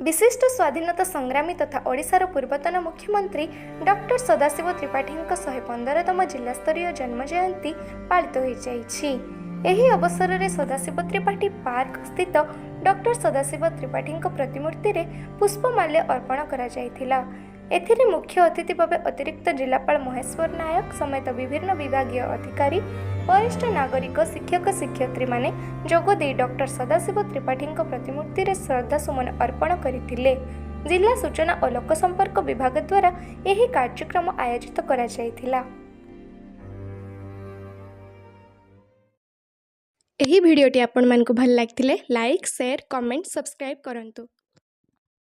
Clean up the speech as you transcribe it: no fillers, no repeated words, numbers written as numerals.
ବିଶିଷ୍ଟ ସ୍ୱାଧୀନତା ସଂଗ୍ରାମୀ ତଥା ଓଡ଼ିଶାର ପୂର୍ବତନ ମୁଖ୍ୟମନ୍ତ୍ରୀ ଡକ୍ଟର ସଦାଶିବ ତ୍ରିପାଠୀଙ୍କ 115ତମ ଜିଲ୍ଲାସ୍ତରୀୟ ଜନ୍ମଜୟନ୍ତୀ ପାଳିତ ହୋଇଯାଇଛି। ଏହି ଅବସରରେ ସଦାଶିବ ତ୍ରିପାଠୀ ପାର୍କ ସ୍ଥିତ ଡକ୍ଟର ସଦାଶିବ ତ୍ରିପାଠୀଙ୍କ ପ୍ରତିମୂର୍ତ୍ତିରେ ପୁଷ୍ପମାଲ୍ୟ ଅର୍ପଣ କରାଯାଇଥିଲା। ଏଥିରେ ମୁଖ୍ୟ ଅତିଥି ଭାବେ ଅତିରିକ୍ତ ଜିଲ୍ଲାପାଳ ମହେଶ୍ୱର ନାୟକ ସମେତ ବିଭିନ୍ନ ବିଭାଗୀୟ ଅଧିକାରୀ, ବରିଷ୍ଠ ନାଗରିକ, ଶିକ୍ଷକ ଶିକ୍ଷୟିତ୍ରୀମାନେ ଯୋଗ ଦେଇ ଡକ୍ଟର ସଦାଶିବ ତ୍ରିପାଠୀଙ୍କ ପ୍ରତିମୂର୍ତ୍ତିରେ ଶ୍ରଦ୍ଧାସୁମନ ଅର୍ପଣ କରିଥିଲେ। ଜିଲ୍ଲା ସୂଚନା ଓ ଲୋକସମ୍ପର୍କ ବିଭାଗ ଦ୍ୱାରା ଏହି କାର୍ଯ୍ୟକ୍ରମ ଆୟୋଜିତ କରାଯାଇଥିଲା। ଏହି ଭିଡ଼ିଓଟି ଆପଣମାନଙ୍କୁ ଭଲ ଲାଗିଥିଲେ ଲାଇକ୍, ସେୟାର, କମେଣ୍ଟ, ସବସ୍କ୍ରାଇବ୍ କରନ୍ତୁ।